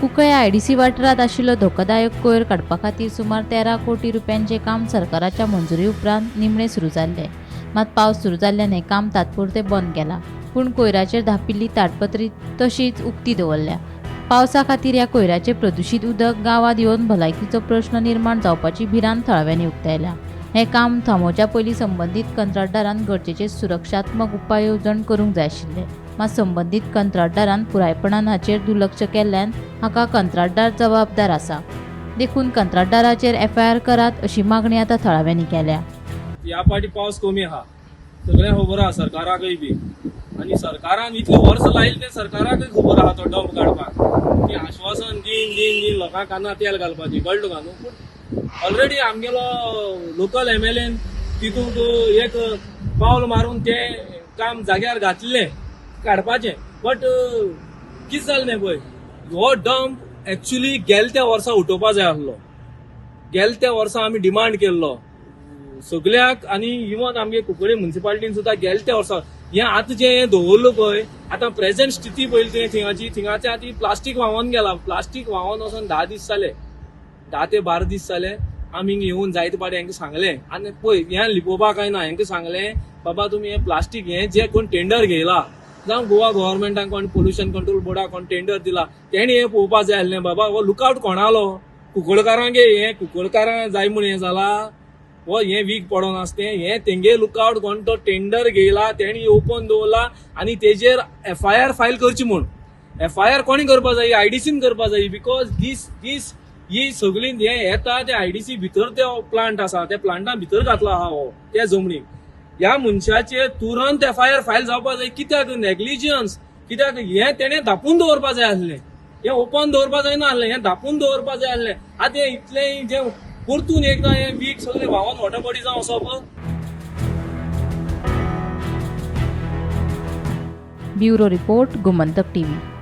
Cuncolim IDC वाठारांत आशिल्लो धोकादायक कोयर काडपा खातीर सुमार 13 कोटी रुपयांचें काम सरकाराच्या मंजुरी उपरांत निमणें सुरू जाल्लें. मात पावस सुरू जाल्ल्यान हें काम तात्पुरतें बंद केलां. पूण कोयराचेर धांपिल्ली ताडपत्री तशीच उक्ती दवरल्या. पावसा खातीर ह्या कोयराचें प्रदुशीत उदक गांवांत येवन भलायकीचो प्रश्न निर्माण जावपाची भिरांत थळाव्यांनी उक्तायल्या. हें काम थांबोवच्या पयलीं संबंदीत कंत्राटदारान गरजेचे सुरक्षात्मक उपाय येवजण करूंक जाय आशिल्ले. मात संबंदीत कंत्राटदारान पुरायपणान हाचेर दुर्लक्ष केल्ल्यान हाका कंत्राटदार जबाबदार आसा. देखून कंत्राटदाराचेर एफआयआर करात अशी मागणी आतां थळाव्यांनी केल्या. ह्या पाटी पावस कमी आहा, सगळ्यांक खबर आहा, सरकाराकय बी. आनी सरकारान इतलें वर्स लायलें तें सरकाराकय खबर आहा तो डंप काडपाक. ती आश्वासन दीन दीन दीन लोकांक कानार तेल घालपाची, कळ्ळें तुका न्हू. पूण ऑलरेडी आमगेलो लोकल एमएलएन तितूंत एक पावल मारून तें काम जाग्यार घातलें काडपाचें. बट कितें जालें पळय, हो डंप एक्चुली गेले त्या वर्सा उठोवपा जाय आसलो. गेले त्या वर्सा आमी डिमांड केल्लो सगळ्याक, आनी इवन आमगे कुंकळ्ळे मुन्सिपालिटीन सुद्दां गेले त्या वर्सा हें आतां जें हें दवरलो पळय, आतां प्रेझेंट स्थिती पळयली तुवें थिंगाची, थिंगाचें आतां प्लास्टीक व्हांवोन गेला. प्लास्टीक व्हांवोन वचोन 10 दीस जाले, 10 ते 12 दीस जाले. आमी येवन जायते पाटी हांकां सांगलें, आनी पळय हें लिपोवपाक काय ना, हांकां सांगलें बाबा तुमी हें प्लास्टीक हें जें कोण टेंडर घेयला, जावं गोवा गव्हर्मेंटान कोण पोल्युशन कंट्रोल बोर्डाक कोण टेंडर दिला, तेणी हें पळोवपा जाय आसलें बाबा हो लुकआवट कोणालो, कुंकळकारांक हें कुंकळकारांक जाय म्हूण हें जाला, हो हें वीक पडोन आसा तें, हें तेंगे लुकआवट कोण तो टेंडर घेयला तेणी ओपन दवरला आनी तेजेर एफआयआर फायल करची म्हूण. एफआयआर कोणी करपा जाय? आयडीसीन करपा जाय, because these दीस ही सगळी हें येता ते आयडीसी भितर ते प्लांट आसा, त्या प्लांटा भितर घातला आहा हो त्या जमनीक. ह्या मनशाचेर तुरंत एफआयआर फायल जावपा जाय. कित्याक नेग्लिजन्स, कित्याक हें तेणें धापून दवरपा जाय आसलें, हें ओपन दवरपा जायना आसलें, हें धापून दवरपा जाय आसलें. आतां हें इतलें जें परतून एकदां हें वीक सगळें व्हांवोन वॉटर बॉडी जावन वचप. Bureau report, Gomantak TV.